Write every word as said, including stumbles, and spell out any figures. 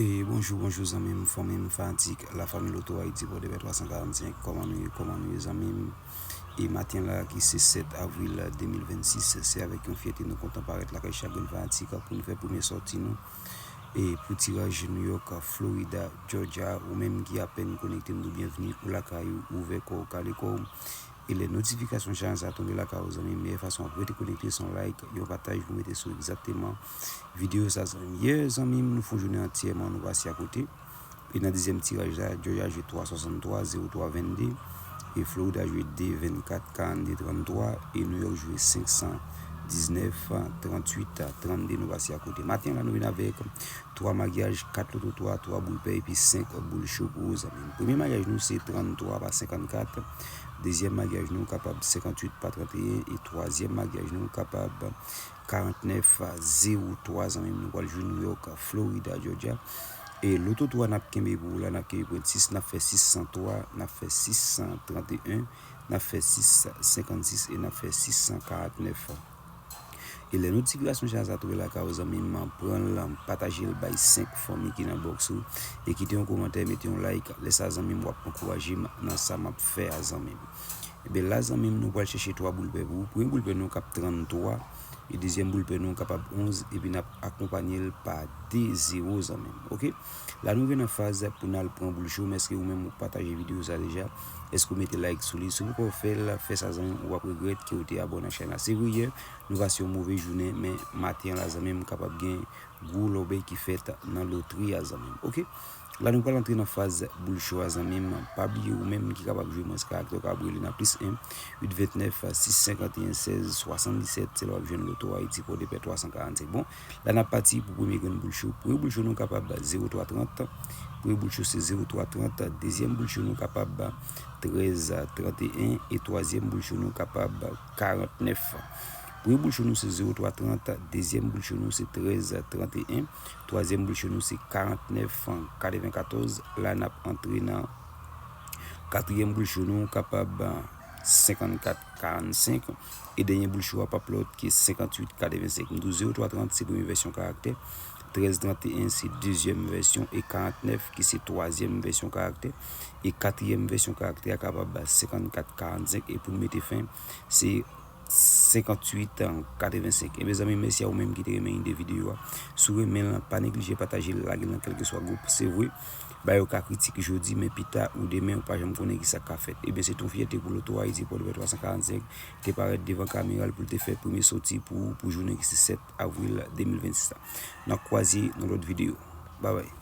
E bonjou, bonjou zanmi m, fanmi m fanatik, lafanmi Loto Ayiti, Pòdepè twa san karannsenk, kòman nou ye, kòman nou ye zanmi m? E maten la ki se sèt avril de mil vennsis, se avèk yon fyète nou kontan parèt lakay chak grenn fanatik pou nou fè premye sòti nou. E pou tiraj New York, Florida, Georgia, ou menm ki apèn konekte nou, byenvni, ou lakay ou, ouvè kò w, kale kò w. E lè notifikasyon chanèl sa tonbe lakay ou zanmi m, meyè fason pou rete konekte se yon like, yon pataj pou mete sou egzakteman videyo sa zanmi m. Yè zanmi m, nou fè yon jounen antyèman, nou pase akote. E nan dezyèm tiraj la, Georgia jwe twa swasanntwa, zewo twa vennde. E Florida jwe de vennkat, karannde tranntwa. E New York jwe senk san diznèf, tranntuit, trannde, nou pase akote. Maten la, nou vin avèk twa maryaj, kat loto twa, twa boul pè epi senk boul cho pou ou zanmi m. Premye maryaj nou se tranntwa pa senkannkat. Dezyèm maryaj nou kapab senkanntuit pa trannteyen. E twazyèm maryaj nou kapab karantnèf zewo twa zanmi m. Nou pral jwe New York, Florida, Georgia. E loto twa n ap kenbe pou ou la, n ap kenbe pwen sis, n ap fè sis san twa, n ap fè sis san tranteyen, n ap fè sis san senkannsis e n ap fè sis san karantnèf. E lè notifikasyon chanèl sa tonbe lakay ou zanmi m, pran l, pataje l bay senk fanmi ki nan bòks ou, e kite yon kòmantè, mete yon like. Lè sa zanmi m, w ap ankouraje m nan sa m ap fè a zanmi m. Ebyen la zanmi m, nou pral chèche twa boul pè pou ou. Premye boul pè nou k ap tranntwa, e dezyèm boul pè nou kapab onz, epi n ap akonpanye l pa de zewo zanmi m, oke? La nou rive nan faz pou n al pran boul cho, men èske ou menm ou pataje videyo sa deja? Èske ou mete like sou li? Si w poko fè l, fè sa zanmi m, ou p ap regrèt ke w te abòne ak chèn la. Se vre yè, nou pase yon move jounen, men maten an la zanmi m kapab gen gwo lòbèy ki fèt nan lotri a zanmi m, oke? La nou pral antre nan faz boul cho a zanmi m. Pa bliye ou menm ki kapab jwe mwens karaktè w kapab rele nan plis en, uit ventnèf, sis senkanteyen, sèz swasanndisèt, se la w ap jwenn Loto Ayiti Pòdepè twa san karannsenk. Bon, la n ap pati pou premye grenn boul cho. Premye boul cho nou kapab zewo twa trant. Premye boul cho se zewo twa trant. Dezyèm boul cho nou kapab trèz tranteyen. E twazyèm boul cho nou kapab karantnèf. Premye boul cho nou se zewo twa trant. Dezyèm boul cho nou se trèz tranteyen. Twazyèm boul cho nou se karantnèf katrevenkatòz. La n ap antre nan katriyèm boul cho nou kapab senkannkat karannsenk. E dènye boul cho a p ap lòt ke senkanntuit katrevensenk. M di w zewo twa trant se premye vèsyon karaktè. Trèz tranteyen se dezyèm vèsyon. E karantnèf ki se twazyèm vèsyon karaktè. E katriyèm vèsyon karaktè a kapab senkannkat karannsenk. E pou n mete fen, se senkanntuit katrevensenk. Ebyen zanmi, mèsi a ou menm ki te renmen ide videyo a. Si w renmen l, pa neglije pataje l, lage l nan kèlkeswa gwoup. Se vre, bagay yo ka kritik jodi, men pita ou demen, ou pa janm konnen ki sa k ka fèt. Ebyen, se t on fyète pou Loto Ayiti Pòdepè twa san karannsenk te parèt devan kamera l pou l te fè premye sòti pou, pou jounen ki se sèt avril de mil vennsis la. N ap kwaze nan lòt videyo. Babay.